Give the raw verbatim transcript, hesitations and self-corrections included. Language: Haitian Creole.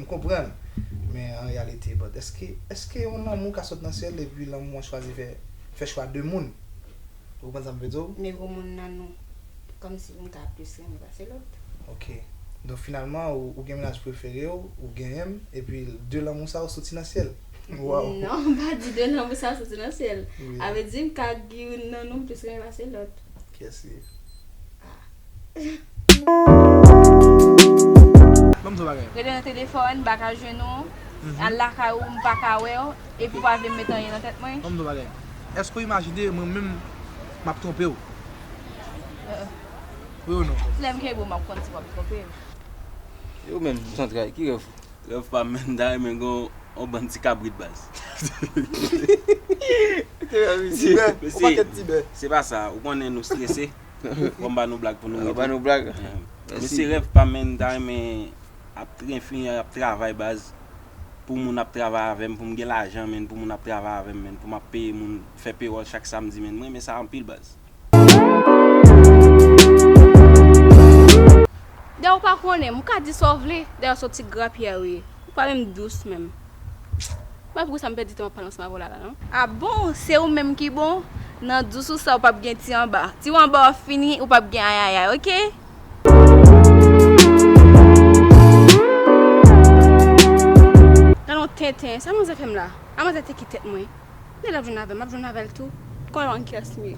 Konprann. Men an reyalite, but èske, èske yon lanmou ka sot nan syèl epi lanmou an chwazi fè, fè chwa de moun? Ou konprann sa m vle di w? Men gon moun nan nou, kòmsi youn ka plis renmen pase lòt. Ok. Donk finalman, ou, ou gen mennaj prefere w, ou genyen m, epi de lanmou sa yo soti nan syèl. Waw. Non, m pa di de lanmou sa yo soti nan syèl. Wi. A vle di m ka gen youn nan nou m plis renmen pase lòt. Kiyès li ye? Ah. Ban m di w bagay. Rete nan telefòn, m pa ka jwenn ou. Mhm. Al lakay ou, m pa ka wè w. Epi w pa vle m met anyen nan tèt mwen. Ban m di w bagay. Èske w imajine mwen menm m ap twonpe w? Euh. Wi ou non? Lè m kenbe w, m ap konn si w ap twonpe m. E ou menm, Zantray, ki rèv ou? Rèv pa m, men m ta renmen gen yon bann ti kabrit baz. Tibè, yon pakèt tibè. Se pa sa, ou konnen nou strese. Fò m ba nou blag pou nou rete. Ba nou blag. Men se rèv pa m, men m ta renmen ap, fini ap travay baz. Pou moun ap travay avè m, pou m gen lajan, men pou moun ap travay avè m, men pou m ap peye moun, fè pewòl chak samdi, men m renmen sa anpil baz. Dayè ou pa konnen m, ou ka di sa w vle, dayè se yon ti grapyè ou ye. Ou pa menm dous menm. M pa pou sa m pèdi tan m ap pale ansanm avè w la, la, non. A bon, se ou menm ki bon? Nan dous ou sa, ou p ap gen ti anba. Ti anba w fini, ou p ap gen ayayay, oke? Gade yon tenten, sa manzè fè m la? A manzè te ki tèt mwen. Lè l ap jwenn avè m, m ap jwenn avè l tou. Kòman, kiyès m ye?